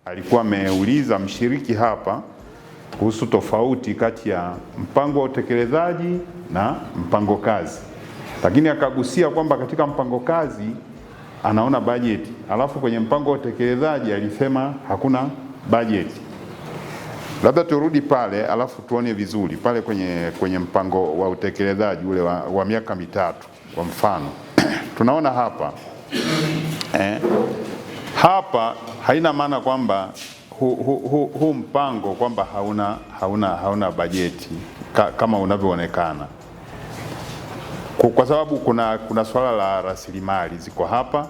Alikuwa ameuliza mshiriki hapa kuhusu tofauti kati ya mpango wa utekelezaji na mpango kazi, lakini akagusia kwamba katika mpango kazi anaona bajeti, alafu kwenye mpango wa utekelezaji alisema hakuna bajeti. Labda turudi pale alafu tuone vizuri pale kwenye mpango wa utekelezaji ule wa miaka 3 kwa mfano tunaona hapa hapa haina maana kwamba hu mpango kwamba hauna bajeti kama unavyoonekana, kwa sababu kuna swala la rasilimali ziko hapa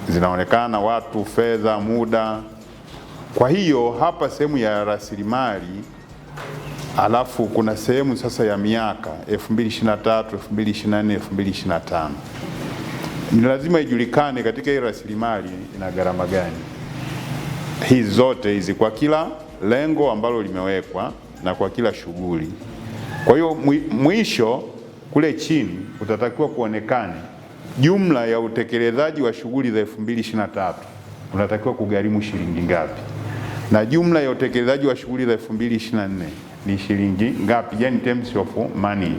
zinaonekana, watu, fedha, muda. Kwa hiyo hapa sehemu ya rasilimali, alafu kuna sehemu sasa ya miaka 2023, 2024, 2025. Ni lazima ijulikane katika hii rasilimali ina gharama gani, hizi zote hizi kwa kila lengo ambalo limewekwa na kwa kila shughuli. Kwa hiyo mwisho kule chini utatakiwa kuonekane jumla ya utekelezaji wa shughuli za 2023 unatakiwa kugharimu shilingi ngapi, na jumla ya utekelezaji wa shughuli za 2024 ni shilingi ngapi, yani terms of money,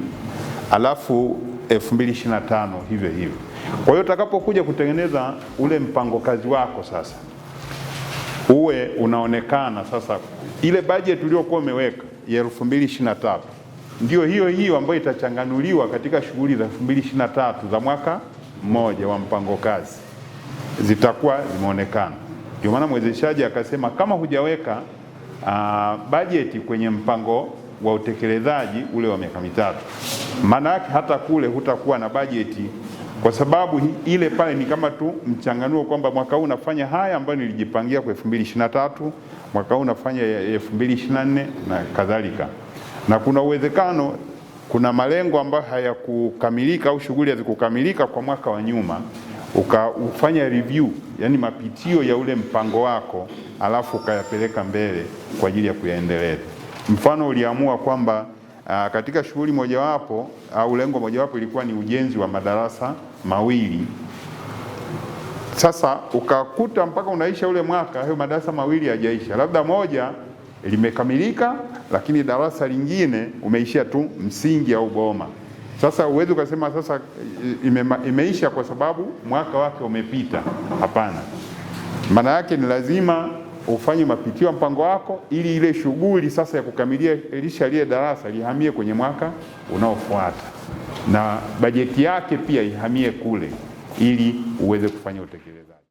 alafu 2025 hivyo hivyo. Kwa hiyo utakapokuja kutengeneza ule mpango kazi wako sasa, uwe unaonekana sasa ile budget uliyokuwa umeweka ya 2023 ndio hiyo hiyo ambayo itachanganuliwa katika shughuli za 2023 za mwaka mmoja wa mpango kazi zitakuwa zimeonekana. Ndio maana mwezeshaji akasema kama hujaweka bajeti kwenye mpango wa utekelezaji ule wa miaka 3, maana yake hata kule hutakuwa na bajeti, kwa sababu ile pale ni kama tu mchanganuo kwamba mwaka huu nafanya haya ambayo nilijipangia kwa 2023, mwaka huu nafanya 2024 na kadhalika. Na kuna uwezekano kuna malengo ambayo hayakukamilika au shughuli hazikukamilika kwa mwaka wa nyuma, ukafanya review, yani mapitio ya ule mpango wako, alafu ukayapeleka mbele kwa ajili ya kuyaendeleza. Mfano, uliamua kwamba katika shughuli mojawapo au lengo mojawapo ilikuwa ni ujenzi wa madarasa 2. Sasa ukakuta mpaka unaisha ule mwaka hayo madarasa 2 hayajaisha, labda moja limekamilika lakini darasa lingine umeishia tu msingi au boma. Sasa uwezi ukasema sasa imeisha kwa sababu mwaka wake umepita. Hapana, maana yake ni lazima ufanye mapitio ya mpango wako ili ile shughuli sasa ya kukamilisha lile darasa lihamie kwenye mwaka unaofuata na bajeti yake pia ihamie kule ili uweze kufanya utekelezaji.